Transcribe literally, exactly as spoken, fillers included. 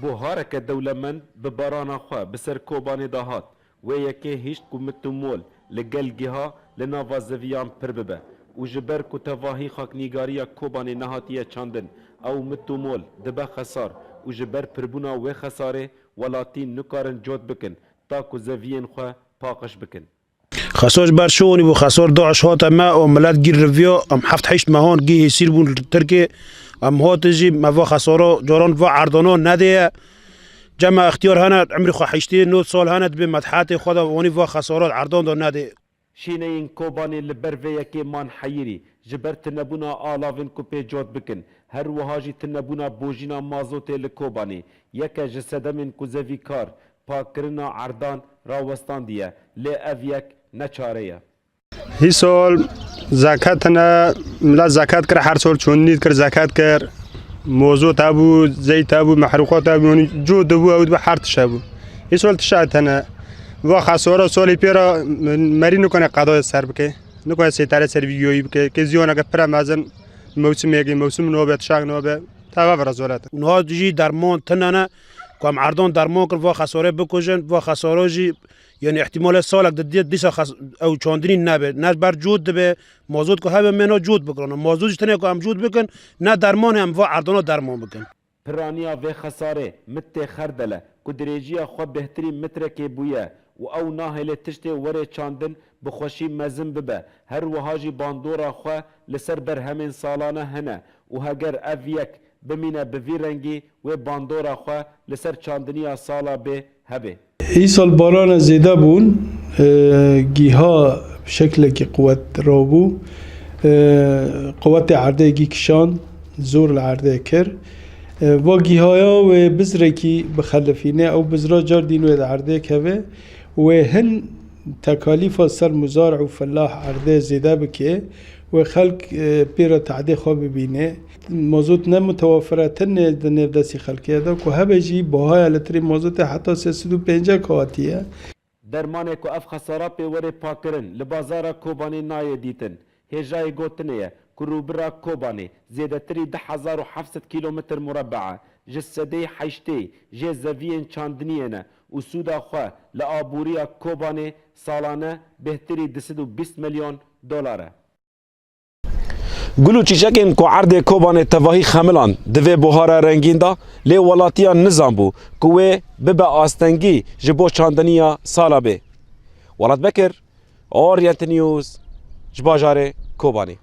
Buhareke dewlemend bi barana xwe bi ser Kobanê de hat. Wê yekê hişt ku mit û mol li gel giha li nava zeviyan pir bibe û ji ber ku tevahî xaknîgariya Kobanê nehatiye çandin, ew mit û mol dibe xesar û ji ber pirbûna wê xesarê welatî nikarin cot bikin ta ku zeviyên xwe paqij bikin. Xesar ji ber şonî bû, xesar DAIŞ hate me û milet gîr riviya, em heft heşt mehan gî hêsîr bûn li Tirkê. Em hatin jî me va xesara caran va erdana nedê ye. Cema extiyar hene, emrî xwe heştê nod sal hene, dibê medhetê xwe de wanî va xesara erdan de nedê. Şîneyên Kobanê li ber vê yekê man heyirî, ji ber tunebûna alavên ku pê cot bikin, her wiha jî tunebûna bojîna mazotê li Kobanê, yeke ji sedemên ku zevîkar pakirina erdan rawestandiye, lê ev yek ne çare ye. Hîsol zeket hene, milet zeket kir, her sol çondinî dikir, zeket kir. Mozot hebû, zeyt hebû, mehrûqat hebû, yanî cû dibû, ew dibû, her tişt hebû. Hîsol tişt hene. Va xesara solê pê re merî nikane qedayê ser bike. Nikane sêtare ser vî yoyî bike. Kê ziyaneke pire mezin mewsimê, mewsim nabe, tiştek nabe. Teva vira zolet. Niha jî derman tune ne. Ku em erdan derman kir, va xesarê bikujin, va xesara jî, yanî, îhtîmalê salek di dî-, dîsa xes-, ew çandinî nebe. Ne ber cût dibe, mazot ku hebe mena cût bikirana. Mazot jî tenê ku em cût bikin, ne derman em va erdana derman bikin. Piraniya vê xesarê mitê xerdele ku dirêjiya xwe bêhtirî mitrekê bûye û ew nahêle tiştê werê çandin bi xweşî mezin bibe, her wiha jî bandora xwe li ser berhemên salane hene û heger ev yek bimîne bi vî rengî, wê bandora xwe li ser çandiniya sala bê hebe. Îsal barana zêde bûn, e, gîha bi şeklekî quwet rabû, e, quwetê erdê gî kişand, zor li erdê kir. E, va gîhaya wê bizrekî bixelifîne, ew bizra car dîn wê di erdê keve, wê hin tekalîfa ser muzar û felah erdê zêde bike, wê xelk, e, pê re tehdê xwe bibîne. Mazot ne mutewafir e, tenê di nêv destî xelkê de ku hebe jî bahaya litrê mazotê heta sê sed û pêncî hatiye. Dermanê ku ev xesara pê were pakirin li bazara Kobanê nayê dîtin. Hêjayê gotinê ye ku rûbira Kobanê zêdetirî du hezar û heft sed kîlometr murebbe ji sedeyê heştê jê zeviyên çandiniyê ne û sûda xwe li aboriya Kobanê salane bêhtirî du sed û bîst milyon dolar e. Gul û çîçekên ku erdê Kobanê tevahî xemilan di vê buhara rengîn de, lê welatiyan nizanbû ku wê bibe astengî ji bo çandiniya sala bê. Welat Bekir, Orient News, ji bajarê Kobanê.